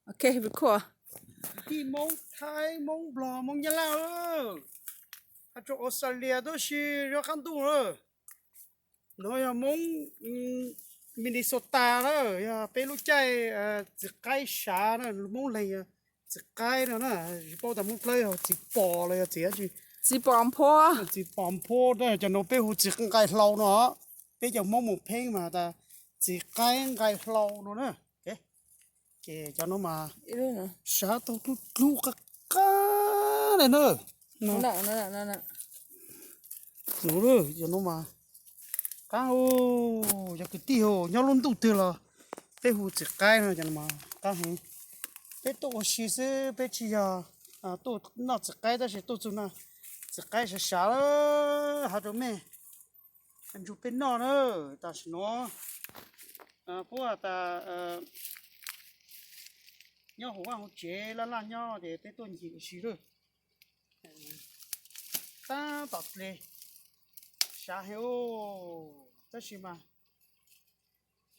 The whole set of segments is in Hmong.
Ok, record. Kwv tij Hmoob, Thaib, Hmoob, Nplog, Hmoob, Nyab Laj, hais rau Australia tuaj si zov qab ntuj lawm. No yog Hmoob Minnesota na, yog peb lub caij txiv qaib sav na, Hmoob leeg yog txiv qaib no na, tsis paub tas Hmoob Dlawb yog txiv pos los yog txiv dab tsi. Txiv pos nphua. Txiv pos nphua na, cov no peb hu txiv nqaij hlau no. Peb cov Hmoob mus pheeb mas tas txiv qaib nqaij hlau no na. Ces cov no mas sav tau dub dub qab qab li na. Nuv, cov no mas qaab, yog kwv tij nyob lub ntuj twg los peb hu txiv qaib no, cov no mas qaab heev. Peb tuaj ua si xwb, peb tsis yog tuaj noj txiv qaib, tab sis tuaj txug no txiv qaib sav sav, hais rau mej nrug peb noj na. Tam sim no puab tas nyob hauv vaj hauv tsev laj laj nyob ces peb tuaj ncig ua si lawm. Tab tom dle, sav heev, tab sis mas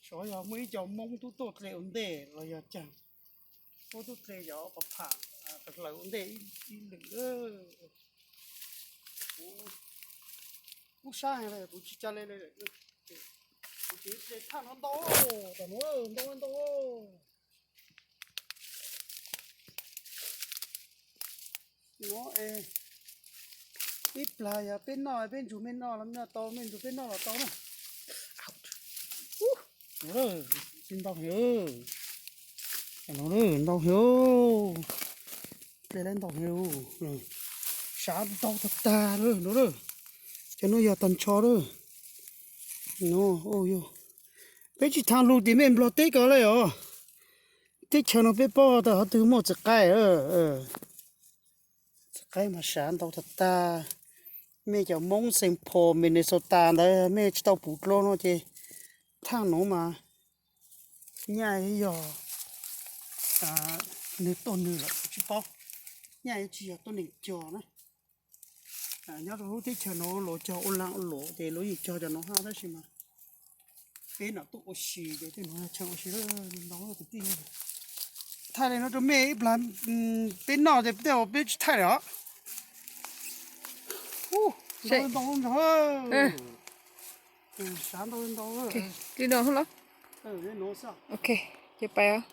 xyov yog muaj ib co Hmoob tub tuaj dle ua ntej los yog caag, puab tub dle cov pam pham hlaws ua ntej ib lwm. Kuv sab heev, kuv tsis ca le le, kuv tseem dle thaj no ntau, tam no ntau ntau. No es ib plag yog peb noj, peb nrug mej noj los mej noj tau, mej nrug peb noj los tau na. Ntau heev, ntau heev, dle ntau heev, sav ntau tag tag lawm no. Cov no yog tag nrho lawm. Peb tsis thaam lug tim mej Nplog teb ko le os. Teb chaws no peb paub tas qhov twg muaj txiv qaib. Txiv qaib mas sav ntau tag tag. Mej cov Hmoob Saint Paul, Minnesota ntawd mej tsis tau puv dlua no ces thaj nuav mas nyaj yog nwg tuaj nwg lawm tsis paub, nyaj tsis yog tuaj neeg cog na. Nyob rau lub teb chaws nuav luas cog ua laag ua luam ces luas yeej cog cov nuav hab, tab sis mas peb nuav tuaj ua si ces tej nuav yog chaw ua si ntau kwv tij. Thaij le nuav rau mej ib plag peb noj ces tej uas peb tsis thaij lawm os. Ntau ntau ntag, sav ntau ntau. Li no los? Ok, ces pais os.